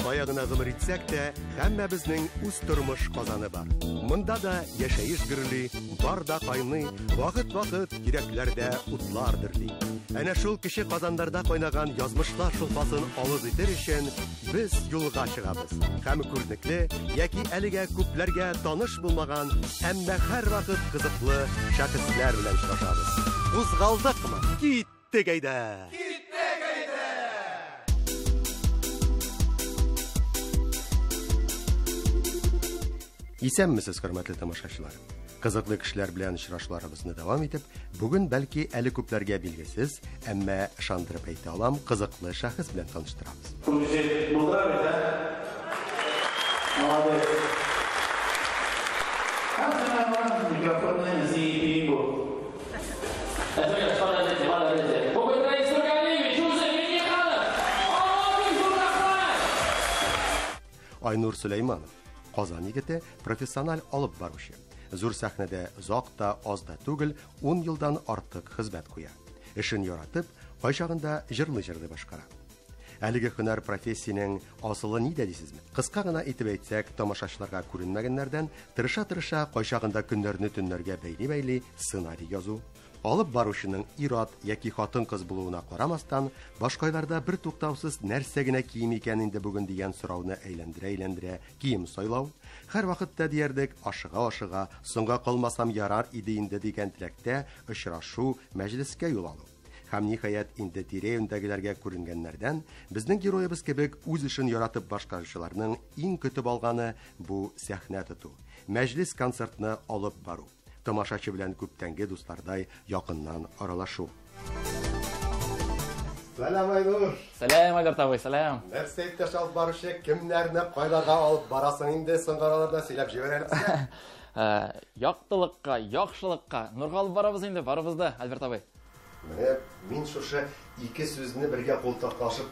Кая гына гомер итсәк тә, һәммәбезнең үз тормыш казаны бар. Монда да яшәеш гөрли, бар да кайный, вакыт-вакыт йөрәкләрдә утлар дөрли. Әнә шул кече казаннарда кайнаган язмышлар шулпасын авыз итер өчен без юлга чыгабыз. Һәм күренекле яки әлегә күпләргә таныш булмаган, әмма һәрвакыт кызыклы шәхесләр белән очрашабыз. Кузгалдыкмы? Киттек әйдә! Киттек әйдә! Исәнмесез, хөрмәтле тамашачылар. Кызыклы кешеләр белән очрашуларыбызны дәвам итеп, бүген бәлки әле күпләргә билгесез, әмма ышандырып әйтә алам, кызыклы шәхес белән таныштырабыз. Күрше булдыра бит, ә? Молодец. Микрофонны зиби бу. Айнур Сөләйманов, Казан егете, профессиональ алып баручы. Зур сәхнәдә озак та, аз да түгел, 10 елдан артык хезмәт куя. Эшен яратып, кайчагында җырлый-җырлый башкара. Әлеге һөнәр профессиянең асылы нидә дисезме? Кыска гына итеп әйтсәк, тамашачыларга күренмәгәннәрдән тырыша-тырыша кайчагында көннәрне төннәргә бәйли-бәйли сценарий язу, алып баручының ир-ат яки хатын-кыз булуына карамастан, башкайларда бер туктаусыз нәрсә генә кием икән инде бүген дигән сорауны әйләндерә-әйләндерә кием сайлау, һәрвакытта диярлек ашыга-ашыга, соңга калмасам ярар иде инде дигән теләктә очрашу, мәҗлескә юл алу. Һәм ниһаять инде тирә-юньдәгеләргә күренгәннәрдән, безнең героебыз кебек үз эшен яратып башкаручыларның иң көтеп алганы бу сәхнә тоту, мәҗлес концертны алып бару, тамашачы белән күптәнге дуслардай якыннан аралашу. Сәлам, Айнур! Сәлам, Альберт абый, сәлам! Нәрсә иптәш алып баручы, кемнәрне кайларга алып барасың инде соңгы араларда, сөйләп җибәр әле безгә. Яктылыкка, яхшылыкка, нурга алып барабыз инде, барыбыз да, Альберт абый. Менә мин шушы ике сүзне бергә култыклашып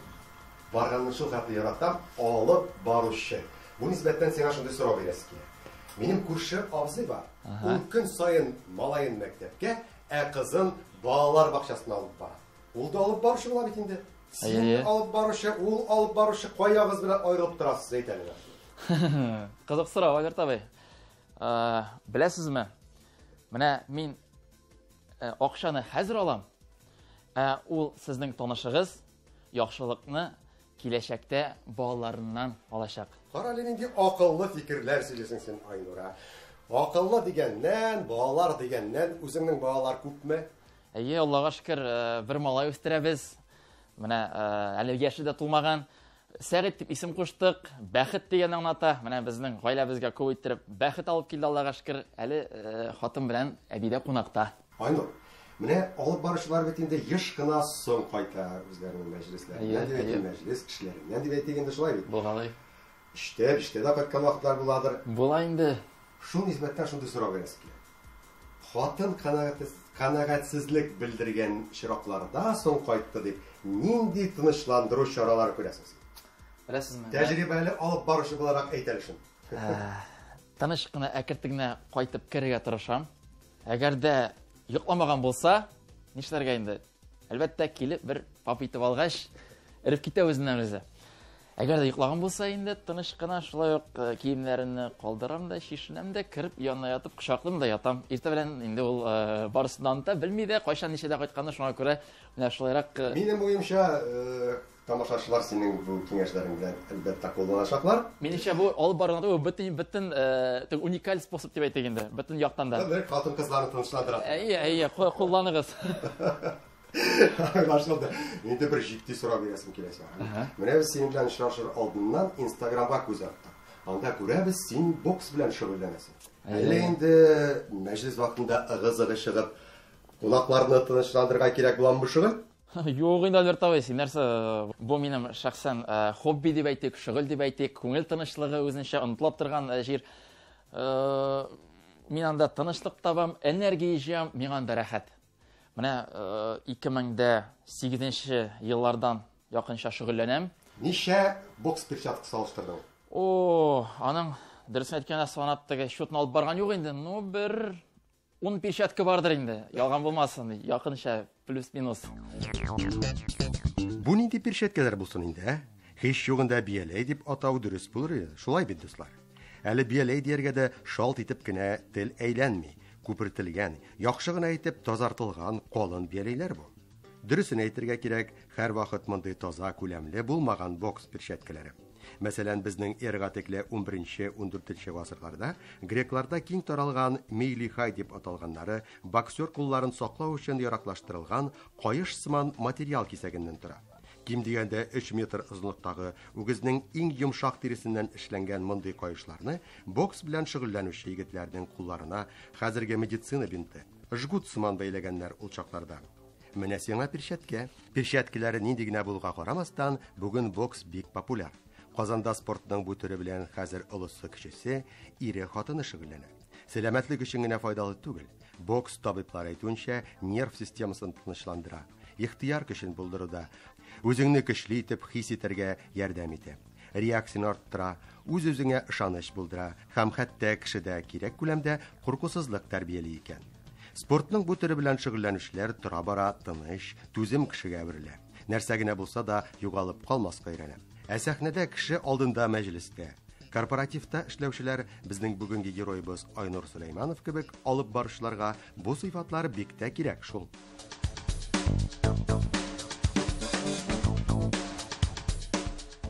барганны шул хәтле яратам, алып баручы. Бу нисбәттән сиңа шундый сорау бирәсе килә. Минем күрше абзый бар. Ул көн саен малаен мәктәпкә, ә кызын балалар бакчасына алып бара. Ул да алып баручы була бит инде. Син алып баручы, ул алып баручы, каягыз белән аерылып торасыз, әйт әле. Кызык сорау, Альберт абый. Беләсезме? Менә мин акчаны хәзер алам, ә ул сезнең танышыгыз яхшылыкны киләчәктә балаларыннан алачак. Кара әле нинди акыллы фикерләр сөйлисең син, Айнур, ә? Акыллы дигәннән, балалар дигәннән, үзеңнең балалар күпме? Әйе, Аллага шөкер, бер малай үстерәбез. Менә әле яше дә тулмаган. Сәгыйть дип исем куштык, бәхет дигәнне аңлата. Менә безнең гаиләбезгә күп иттереп бәхет алып килде, Аллага шөкер. Әле хатын белән әби дә кунакта. Айнур, менә алып баручылар бит инде еш кына соң кайта үзләренең мәҗлесләреннән, дип әйтим, мәҗлес эшләреннән дип әйтик инде, шулай бит? Булгалый. Өчтә, биштә дә кайткан вакытлар буладыр. Була инде. Шул нисбәттән шундый сорау бирәсе килә. Хатын канәгатьсезлек белдергән очракларда соң кайтты дип, нинди тынычландыру чаралары күрәсең син? Беләсезме? Тәҗрибәле алып баручы буларак әйт әле шуны. Тыныч кына, әкрен генә кайтып керергә тырышам. Әгәр дә йокламаган булса, нишләргә инде? Әлбәттә, килеп бер пап итеп алгач, эреп китә үзеннән үзе. Әгәр дә йоклаган булса инде, тыныч кына шулай ук киемнәремне калдырам да, чишенәм дә, кереп янына ятып кочаклыйм да ятам. Иртә белән инде ул барысын да оныта, белми дә, кайчан ничәдә кайтканын, шуңа күрә менә шулайрак. Минем уемча, тамашачылар синең бу киңәшләрең белән әлбәттә кулланачаклар. Минемчә, бу алып барганда бу бөтен уникаль способ дип әйтик инде, бөтен яктан да. Бер хатын-кызларны тынычландыра. Әйе, әйе, кулланыгыз. Башлады. Инде бер җитди сорау бирәсем килә сиңа. Менә без синең белән очрашыр алдыннан Инстаграмга күз аттык. Анда күрәбез, син бокс белән шөгыльләнәсең. Әллә инде мәҗлес вакытында ыгы-зыгы чыгып, кунакларны тынычландырырга кирәк буламы бу шөгыль? Юк инде, Альберт абый, син нәрсә, бу минем шәхсән хобби дип әйтик, шөгыль дип әйтик, күңел тынычлыгы үзенчә онытылып торган җир. Мин анда тынычлык табам, энергия җыям, миңа анда рәхәт. Менә 2008 еллардан якынча шөгыльләнәм. Ничә бокс перчаткасы алыштырдың? О, аның дөресен әйткәндә санап теге счетны алып барган юк инде. Ну, бер 10 перчатка бардыр инде. Ялган булмасын, якынча плюс-минус. Бу нинди перчаткалар булсын инде, ә? Һич югында бияләй дип атау дөрес булыр иде, шулай бит, дуслар? Әле бияләй дияргә дә шалт итеп кенә тел әйләнми, күпертелгән, яхшы гына итеп тазартылган калын бияләйләр бу. Дөресен әйтергә кирәк, һәрвакыт мондый таза күләмле булмаган бокс перчаткалары. Мәсәлән, безнең эрага тикле 11-14 гасырларда грекларда киң таралган мейлихай дип аталганнары боксер кулларын саклау өчен яраклаштырылган каеш сыман материал кисәгеннән тора. Ким дигәндә 3 метр озынлыктагы үгезнең иң йомшак тиресеннән эшләнгән мондый каешларны бокс белән шөгыльләнүче егетләрнең кулларына хәзерге медицина бинты, жгут сыман бәйләгәннәр ул чакларда. Менә сиңа перчатка. Перчаткалары нинди генә булуга карамастан, бүген бокс бик популяр. Казанда спортның бу төре белән хәзер олысы кечесе, ире хатыны шөгыльләнә. Сәламәтлек өчен генә файдалы түгел. Бокс табиблар әйтүенчә, нерв системасын тынычландыра, ихтыяр көчен булдыруда, үзеңне көчле итеп хис итәргә ярдәм итә. Реакцияне арттыра, үз-үзеңә ышаныч булдыра һәм хәтта кешедә кирәк күләмдә куркусызлык тәрбияли икән. Спортның бу төре белән шөгыльләнүчеләр тора-бара тыныч, түзем кешегә әверелә. Нәрсә генә булса да югалып калмаска өйрәнә. Ә сәхнәдә кеше алдында мәҗлестә, корпоративта эшләүчеләр безнең бүгенге героебыз Айнур Сөләйманов кебек алып баручыларга бу сыйфатлар бик тә кирәк шул.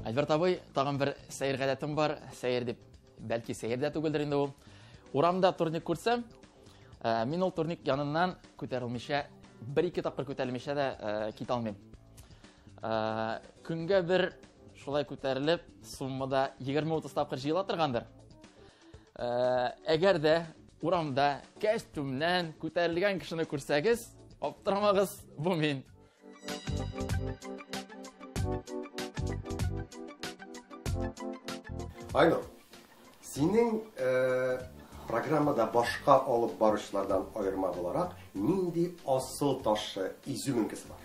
Альберт абый, тагын бер сәер гадәтем бар. Сәер дип, бәлки сәер дә түгелдер инде ул. Урамда турник күрсәм, мин ул турник яныннан күтәрелмичә, бер-ике тапкыр күтәрелмичә дә китә алмыйм. Көнгә бер шулай күтәрелеп, суммада 20-30 тапкыр җыела торгандыр. Әгәр дә урамда костюмнан күтәрелгән кешене күрсәгез, аптырамагыз, бу мин. Айнур, синең программада башка алып баручылардан аерма буларак нинди асыл ташы, изюминкасы бар?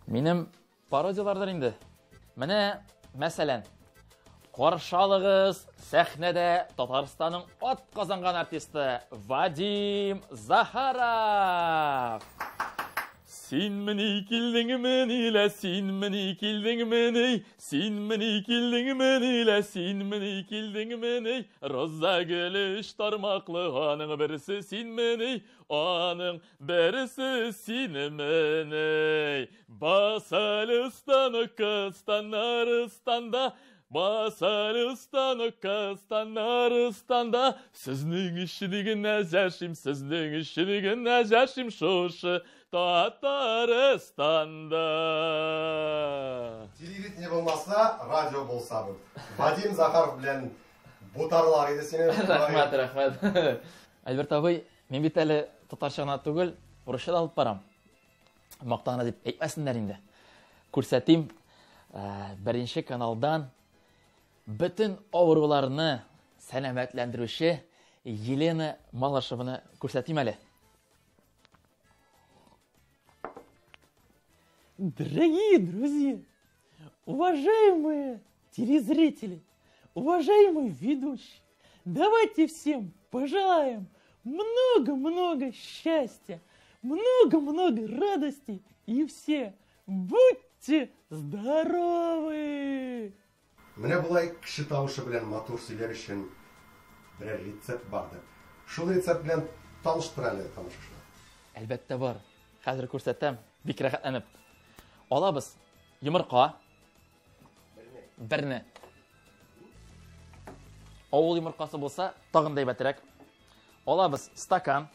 Минем пародиялардыр инде. Менә, мәсәлән, каршы алыгыз сәхнәдә Татарстанның ат казанган артисты Вадим Захаров. Син мени килдең мени лә, син мени килдең мени, син мени килдең мени лә, син мени килдең мени, роза гөле өч тармаклы, аның берсе син мени, аның берсе син мени. Басалыстан кыстан арыстанда, басалыстан кыстан арыстанда, сезнең өчен генә яшим, сезнең өчен генә яшим шушы Татарстанда. Телевидение булмаса, радио булса бу. Вадим Захаров белән бутарлар иде сине. Рәхмәт, рәхмәт. Альберт абый, мин бит әле татарча гына түгел, урысча да алып барам. Мактана дип әйтмәсеннәр инде. Күрсәтим, беренче каналдан бөтен авыруларны сәламәтләндерүче Елена Малышеваны күрсәтим әле. Дорогие друзья, уважаемые телезрители, уважаемый ведущий, давайте всем пожелаем много-много счастья, много-много радости и все будьте здоровы! Менә болай кеше тавышы белән матур сөйләр өчен берәр рецепт бардыр. Шул рецепт белән таныштыр әле тамашачылар. Әлбәттә бар. Хәзер күрсәтәм, бик рәхәтләнеп. Алабыз йомырка. Берне. Авыл йомыркасы булса, тагын да әйбәтрәк. Алабыз стакан.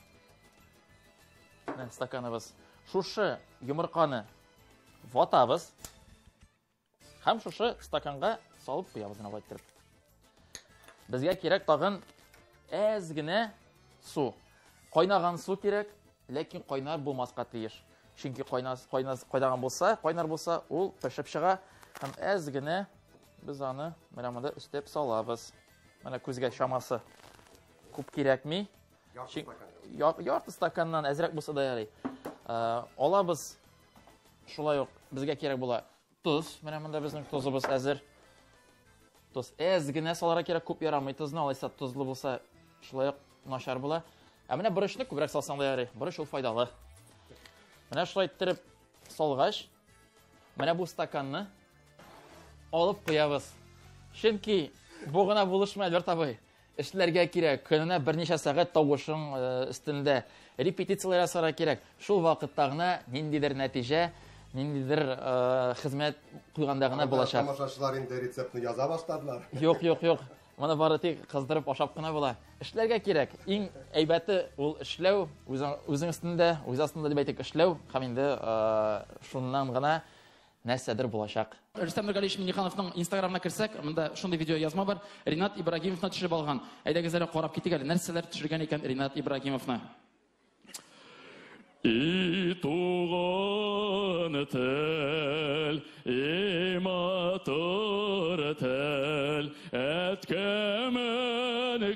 Менә стаканыбыз. Шушы йомырканы ватабыз. Һәм шушы стаканга салып куябыз менә болай иттереп. Безгә кирәк тагын әз генә су. Кайнаган су кирәк, ләкин кайнар булмаска тиеш. Чөнки кайнаган булса, кайнар булса, ул пешеп чыга. Һәм әз генә без аны менә монда өстәп салабыз. Менә күзгә чамасы күп кирәкми. Ярты стаканнан әзрәк булса да ярый. Алабыз шулай ук безгә кирәк була тоз. Менә монда безнең тозыбыз әзер. Тоз әз генә салырга кирәк, күп ярамый тозны, алайса тозлы булса шулай ук начар була. Ә менә борычны күбрәк салсаң да ярый. Борыч ул файдалы. Менә шулай иттереп салгач, менә бу стаканны алып куябыз. Чөнки бу гына булышмый, Альберт абый. Эшләргә кирәк, көненә берничә сәгать тавышың өстендә репетицияләр ясарга кирәк. Шул вакытта гына ниндидер нәтиҗә, ниндидер хезмәт куйганда гына булачак. Тамашачылар инде рецептны яза башладылар. Юк, юк, юк. Моны бары тик кыздырып ашап кына була. Эшләргә кирәк. Иң әйбәте ул эшләү, үзең өстендә, үз астында дип әйтик, эшләү һәм инде шуннан гына нәрсәдер булачак. Рөстәм Нургалиевич Миннихановның Инстаграмына керсәк, монда шундый видео язма бар. Ринат Ибрагимовны төшереп алган. Әйдәгез әле карап китик әле, нәрсәләр төшергән икән Ринат Ибрагимовны. И туган тел, и матур тел, әткәмен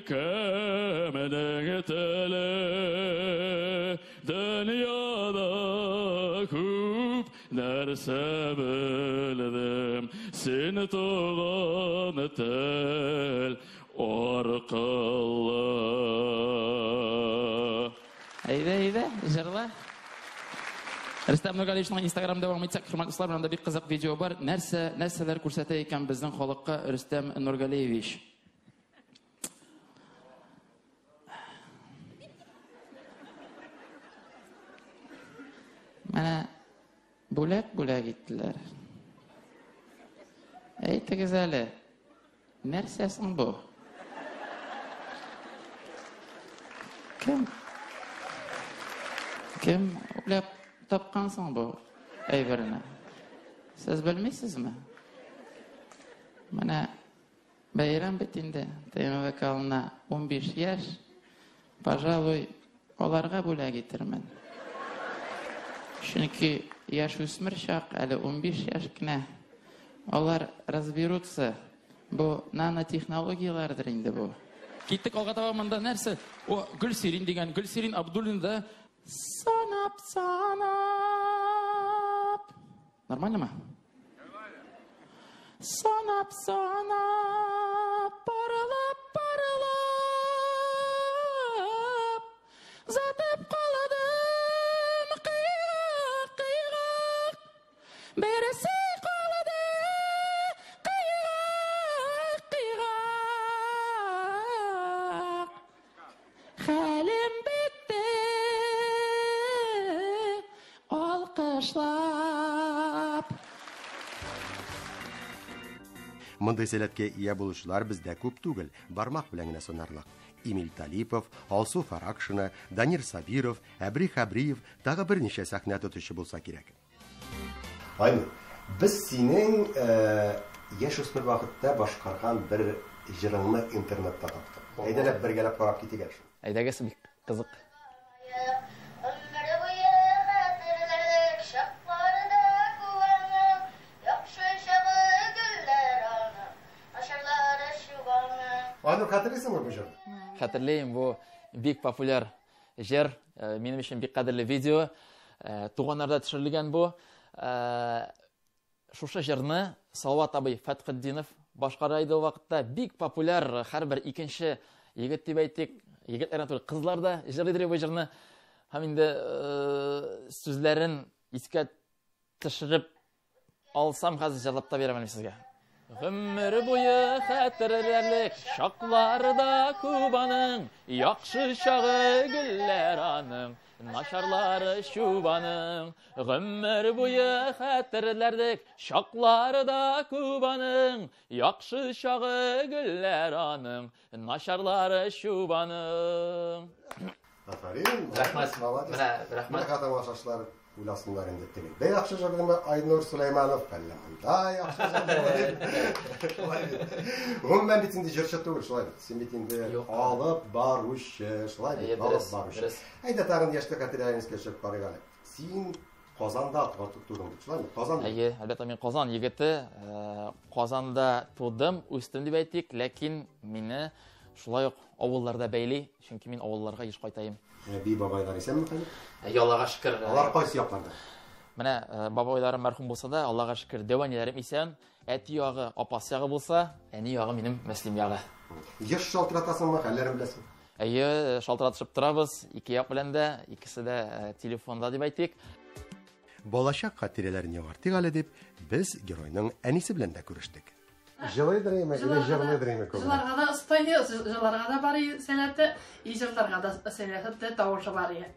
кемнең теле, дөньяда күп нәрсә белдем, син туган тел аркылы. Әйдә, әйдә, җырла. Рөстәм Нургалиевичның Инстаграм дәвам итсәк, хөрмәтле дуслар, монда бик кызык видео бар. Нәрсә, нәрсәләр күрсәтә икән безнең халыкка Рөстәм Нургалиевич? Менә бүләк бүләк иттеләр. Әйтегез әле, нәрсә соң бу? Кем? Кем уйлап тапкан соң бу әйберне? Сез белмисезме? Менә бәйрәм бит инде, ТМВК-на 15 яшь. Пожалуй, аларга бүләк итермен. Чөнки яшүсмер чак, әле 15 яшь кенә. Алар разберутся. Бу нанотехнологияләрдер инде бу. Киттек алга таба, монда нәрсә? О, Гөлсирин дигән, Гөлсирин Абдуллин да санап, санап. Нормально мы? Санап, санап, парылап, парылап, затып калдым, кыйгак, кыйгак, берсе калды, кыйгак, кыйгак. Хәлем бетте, алкышлап. Мондый сәләткә ия булучылар бездә күп түгел, бармак белән генә санарлык. Эмиль Талипов, Алсу Фаракшина, Данир Сабиров, Әбри Хәбриев, тагы берничә сәхнә тотучы булса кирәк. Айнур, без синең яшүсмер вакытта башкарган бер җырыңны интернетта таптык. Әйдәләп бергәләп карап китик әле шуны. Әйдәгез, бик кызык. Гомер буе хәтерләрлек чаклары да күп Яхшы чагы гөлләр аның, начарлары чүп аның. Айнур, хәтерлисеңме бу җырны? Хәтерлим, бу бик популяр җыр, минем өчен бик кадерле видео. Туганнарда төшерелгән бу. Шушы җырны Салават абый Фәтхетдинов башкара иде ул вакытта. Бик популяр, һәрбер икенче егет дип әйтик, егетләр түгел, кызлар да җырлыйдыр бу җырны. Һәм инде сүзләрен искә төшереп алсам, хәзер җырлап та бирәм әле сезгә. Гомер буе хәтерләрлек чаклары да күп аның, яхшы чагы гөлләр аның, начарлары чүп аның. Гомер буе хәтерләрлек чаклары да күп аның, яхшы чагы гөлләр аның, начарлары чүп аның. Афәрин, Рәхмәт. молодец. Менә, рәхмәт. Менә тамашачылар уйласыннар инде, тегендә яхшы җырдымы Айнур Сөләйманов, әллә монда яхшы җырдымы дип. Шулай бит. Гомумән бит инде җырчы түгел, шулай бит. Син бит инде Юк. алып баручы, шулай бит, Әйе, алып дөрес, баручы. дөрес. Әйдә тагын яшьлек хатирәләрен искә төшереп карыйк әле. Син Казанда тудың бит, шулаймы? Казан. Әйе, әлбәттә, мин Казан егете. Казанда тудым, үстем дип әйтик, ләкин мине шулай ук авылларда бәйли, чөнки мин авылларга еш кайтайым. Әби бабайлар исәнме хәзер? Әйе, Аллага шөкер. Алар кайсы якларда? Менә бабайларым мәрхүм булса да, Аллага шөкер, дәү әниләрем исән. Әти ягы, апасы ягы булса, әни ягы минем Мөслим ягы. Еш шалтыратасыңмы, хәлләрен беләсең? Әйе, шалтыратышып торабыз, ике як белән дә, икесе дә телефонда дип әйтик. Балачак хатирәләрен яңартыйк әле дип, без геройның әнисе белән дә күрештек. Җылыйдыр име, или җырлыйдыр име күбрәк? Җыларга да оста иде, җыларга да бар сәләте, и җырларга да сәләте, тавышы бар иде.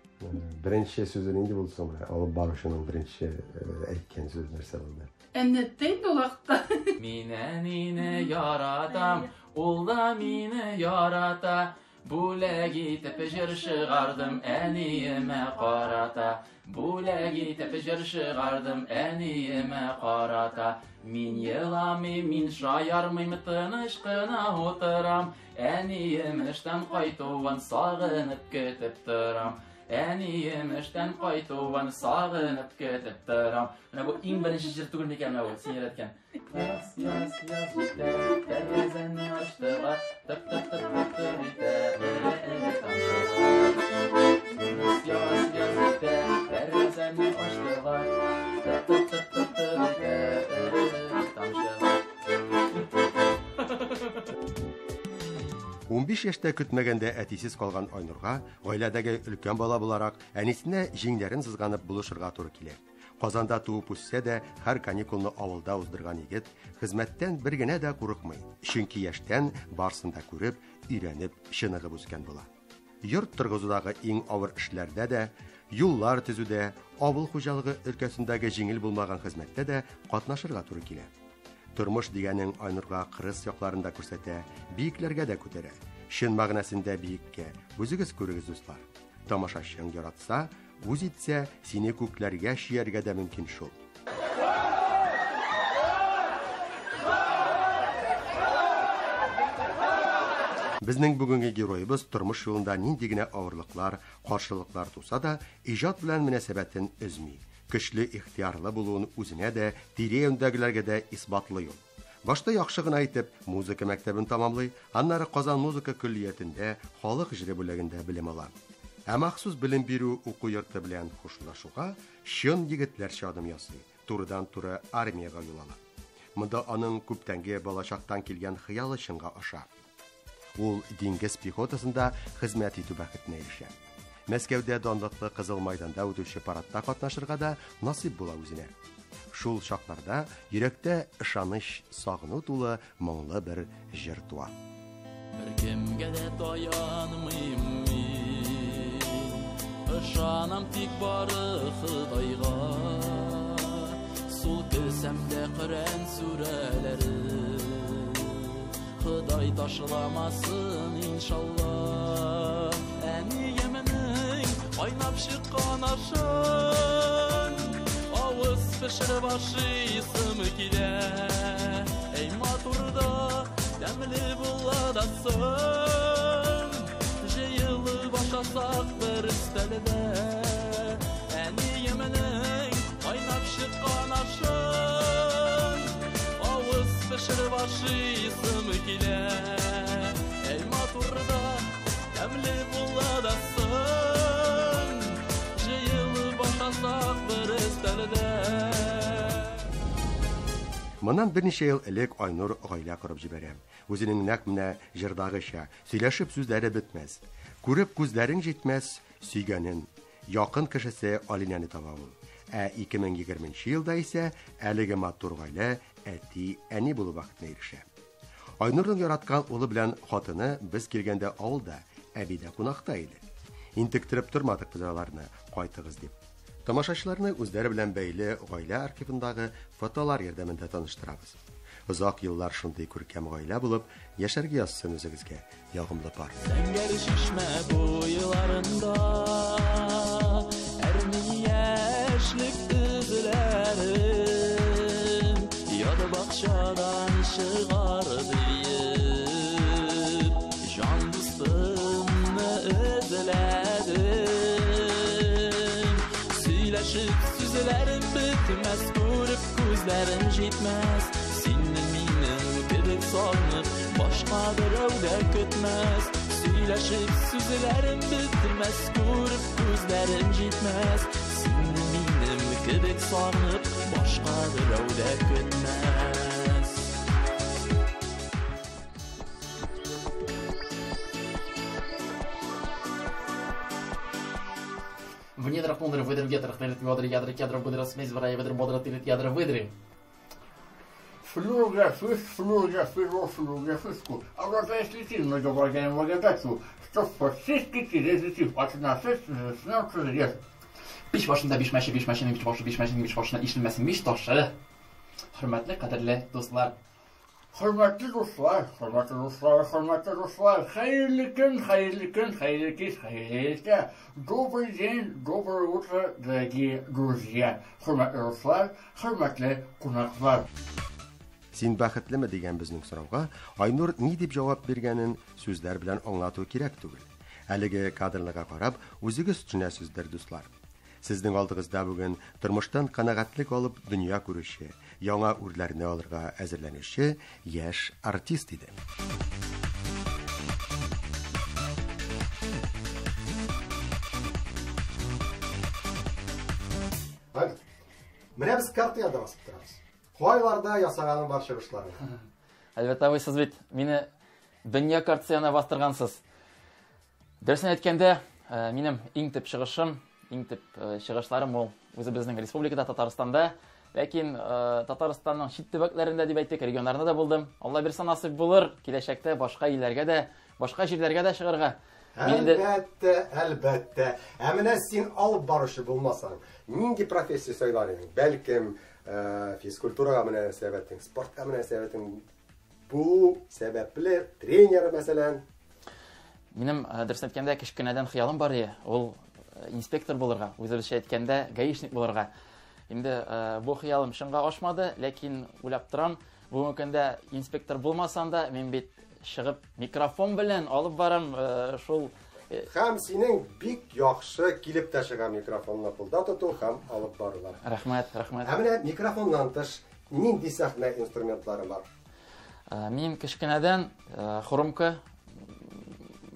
Беренче сүзе нинди булды соң? Алып баручының беренче әйткән сүзе нәрсә булды? Әннәттә инде ул вакытта. Мин әнине яратам, ул да мине ярата. Бүләк итеп җыр чыгардым әниемә карата. Бүләк итеп җыр чыгардым әниемә карата. Мин еламыйм, мин шаярмыйм, тыныч кына утырам. Әнием эштән кайтуын сагынып көтеп торам. Әнием эштән кайтуын сагынып көтеп торам. Менә бу иң беренче җыр түгел микән менә бу, син өйрәткән. Яз, яз, яз җитә, тәрәзәне ачтылар, тып тып тып тып тып итә, эре-эре тамчылар. Яз, яз, яз җитә, тәрәзәне ачтылар, тып тып тып тып тып итә, эре-эре тамчылар. 15 яшьтә көтмәгәндә әтисез калган Айнурга, гаиләдәге өлкән бала буларак, әнисенә җиңнәрен сызганып булышырга туры килә. Казанда туып үссә дә, һәр каникулны авылда уздырган егет хезмәттән бер генә дә курыкмый. Чөнки яшьтән барсын да күреп, өйрәнеп, чыныгып үскән була. Йорт торгызудагы иң авыр эшләрдә дә, юллар төзүдә, авыл хуҗалыгы өлкәсендәге җиңел булмаган хезмәттә дә катнашырга туры килә. Тормыш дигәнең Айнурга кырыс якларын да күрсәтә, биекләргә дә күтәрә. Чын мәгънәсендә биеккә, үзегез күрегез, дуслар. Тамашачың яратса, үз итсә, сине күкләргә чөяргә дә мөмкин шул. Безнең бүгенге героебыз тормыш юлында нинди генә авырлыклар, каршылыклар туса да, иҗат белән мөнәсәбәтен өзми. Көчле ихтыярлы булуын үзенә дә, тирә-юньдәгеләргә дә исбатлый ул. Башта яхшы гына итеп музыка мәктәбен тәмамлый, аннары Казан музыка көллиятендә халык җыры бүлегендә белем ала. Ә махсус белем бирү уку йорты белән хушлашуга чын егетләрчә адым ясый, турыдан-туры армиягә юл ала. Монда аның күптәнге балачактан килгән хыялы чынга аша. Ул диңгез пехотасында хезмәт итү бәхетенә ирешә. Мәскәүдә данлыклы Кызыл Майданда үтүче парадта катнашырга да насыйп була үзенә. Шул чакларда йөрәктә ышаныч, сагыну тулы моңлы бер җыр туа. Бер кемгә дә таянмыйм мин, ышанам тик бары Ходайга. Сул кесәмдә Коръән сүрәләре, Ходай ташламасын иншалла. Әниемнең кайнап чыккан ашын авыз пешереп ашыйсым килә. Әй матур да, тәмле була да соң, җыелып ашасак бер өстәлдә. Әниемнең кайнап чыккан ашын авыз пешереп ашыйсым килә. Әй матур да, тәмле була да соң, җыелып ашасак бер өстәлдә. Моннан берничә ел элек Айнур гаилә корып җибәрә. Үзенең нәкъ менә җырдагыча сөйләшеп сүзләре бетмәс, күреп күзләрең җитмәс сөйгәнен, якын кешесе Алинәне таба ул. Ә 2020 елда исә әлеге матур гаилә әти-әни булу бәхетенә ирешә. Айнурның яраткан улы белән хатыны без килгәндә авылда, әбидә кунакта иде. Интектереп тормадык без аларны, кайтыгыз дип. Тамашачыларны үзләре белән бәйле гаилә архивындагы фотолар ярдәмендә таныштырабыз. Озак еллар шундый күркәм гаилә булып яшәргә язсын үзегезгә, ягымлы пар. Зәңгәр чишмә буйларында әрни яшьлек эзләрен яд бакчадан чыгарды диеп, җан дустымны эзләдем. Сөйләшеп сүзләрем бетмәс, күреп күзләрем җитмәс. Сине минем кебек сагынып башка берәү дә көтмәс. Сөйләшеп сүзләрем бетмәс, күреп күзләрем җитмәс. Сине минем кебек сагынып башка берәү дә көтмәс. Мне Кедров, мудры, выдры, ветрах, тырит, ведры, ядры, кедров, выдры, смесь, врай, выдры, бодры, тырит, ядры, выдры. Флюга, фиш, флюга, фижу, флюга, фишку. А врата если многовлагаем благодатью, что фашистский через от Биш башында биш мәче, биш мәченең биш башы, биш мәченең биш башына ишелмәсен биш ташы. Хөрмәтле, кадерле дуслар. Хөрмәтле дуслар, хөрмәтле дуслар, хөрмәтле дуслар, хәерле көн, хәерле көн, хәерле кич, хәерле иртә. Добрый день, доброе утро, дорогие друзья. Хөрмәтле дуслар, хөрмәтле кунаклар. Син бәхетлеме дигән безнең сорауга Айнур ни дип җавап биргәнен сүзләр белән аңлату кирәк түгел. Әлеге кадрларга карап, үзегез төшенәсездер, дуслар. Сезнең алдыгызда бүген тормыштан канәгатьлек алып дөнья күрүче, яңа үрләрне алырга әзерләнүче яшь артист иде. Менә без карта янында басып торабыз. Кайларда ясаганың бар чыгышларың? Әлбәттә, абый, сез бит мине дөнья картасы янына бастыргансыз. Дөресен әйткәндә, минем иң төп чыгышым, иң төп чыгышларым ул үзебезнең республикада, Татарстанда. Ләкин Татарстанның чит төбәкләрендә дип әйтик, регионнарында да булдым. Алла бирсә, насыйп булыр, киләчәктә башка илләргә дә, башка җирләргә дә чыгарга. Әлбәттә, әлбәттә. Ә менә син алып баручы булмасаң, нинди профессия сайлар идең? Бәлкем, физкультурага мөнәсәбәтең, спортка мөнәсәбәтең бу сәбәпле тренер, мәсәлән? Минем, дөресен әйткәндә, кечкенәдән хыялым бар иде. Ул инспектор булырга, үзебезчә әйткәндә, гаишник булырга. Инде бу хыялым чынга ашмады, ләкин уйлап торам, бүгенге көндә инспектор булмасам да, мин бит чыгып микрофон белән алып барам шул. Һәм синең бик яхшы килеп тә чыга микрофонны кулда тоту һәм алып барулар. Рәхмәт, рәхмәт. Ә менә микрофоннан тыш нинди сәхнә инструментлары бар? Мин кечкенәдән хромка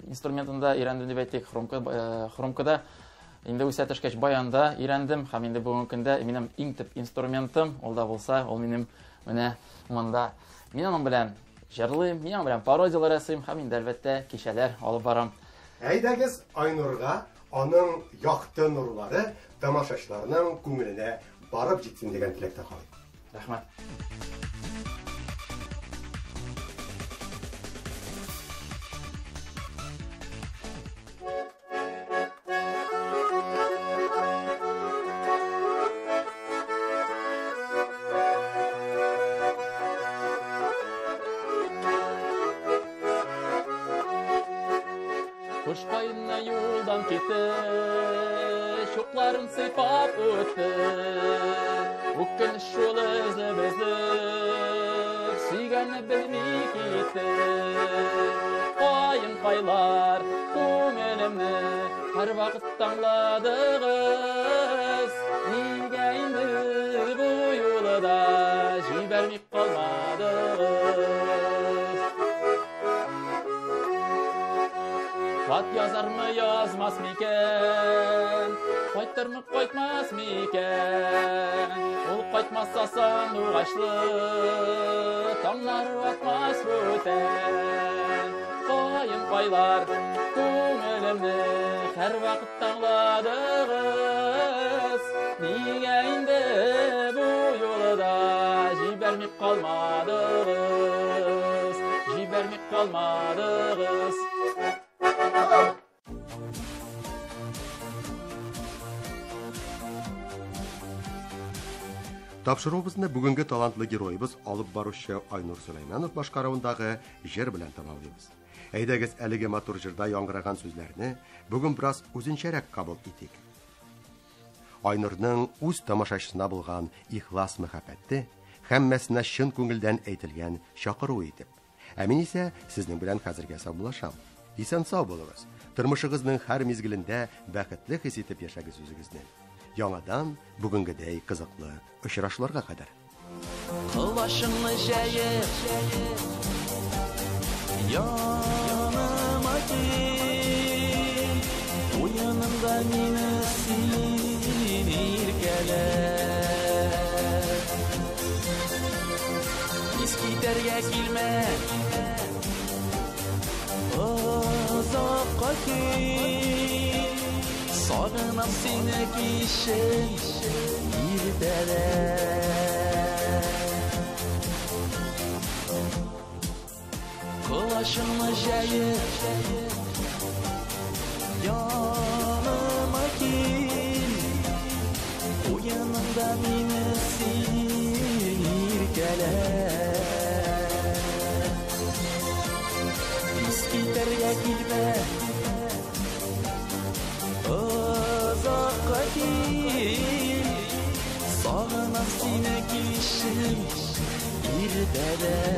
инструментында өйрәндем дип әйтик, хромкада инде үсә төшкәч баянда өйрәндем һәм инде бүгенге көндә минем иң төп инструментым, ул да булса, ул минем менә монда. Мин аның белән җырлыйм, мин аның белән пародияләр ясыйм һәм инде әлбәттә кичәләр алып барам. Әйдәгез Айнурга аның якты нурлары тамашачыларның күңеленә барып җитсен дигән теләктә калыйк. Рәхмәт. Кушкайны юлдан китте, чукларын сыйпап үтте. Үкенеч шул эзебезне, сөйгәнне белми китте. Каен-кайлар күңелемне һәрвакыт тыңладыгыз. Нигә инде бу юлы да җибәрми калмадыгыз? Хат язармы, язмас микән? Кайтырмы, кайтмас микән? Ул кайтмаса сандугачлы таңнар атмас бүтән. Каен-кайлар күңелемне һәрвакыт тыңладыгыз. Нигә инде бу юлы да җибәрми калмадыгыз? Җибәрми калмадыгыз. Тапшыруыбызны бүгенге талантлы героебыз алып баручы Айнур Сөләйманов башкаруындагы җыр белән тәмамлыйбыз. Әйдәгез әлеге матур җырда яңгыраган сүзләрне бүген бераз үзенчәрәк кабул итик. Айнурның үз тамашачысына булган ихлас мәхәббәте һәммәсенә чын күңелдән әйтелгән чакыру итеп. Ә мин исә сезнең белән хәзергә саубуллашам. Исән сау булыгыз. Тормышыгызның һәр мизгелендә бәхетле хис итеп яшәгез үзегезне. Яңадан бүгенгедәй кызыклы очрашуларга кадәр. Колачыңны җәеп яныма кил, уеныңда мине син иркәлә. Искитәргә килмә, озакка кил. Сагынам сине кичен, иртәдә. Колачыңны җәеп, яныма кил. Куеныңда мине син иркәлә. Тиз китәргә килмә, озакка кил. Сагынам сине кичен, иртәдә.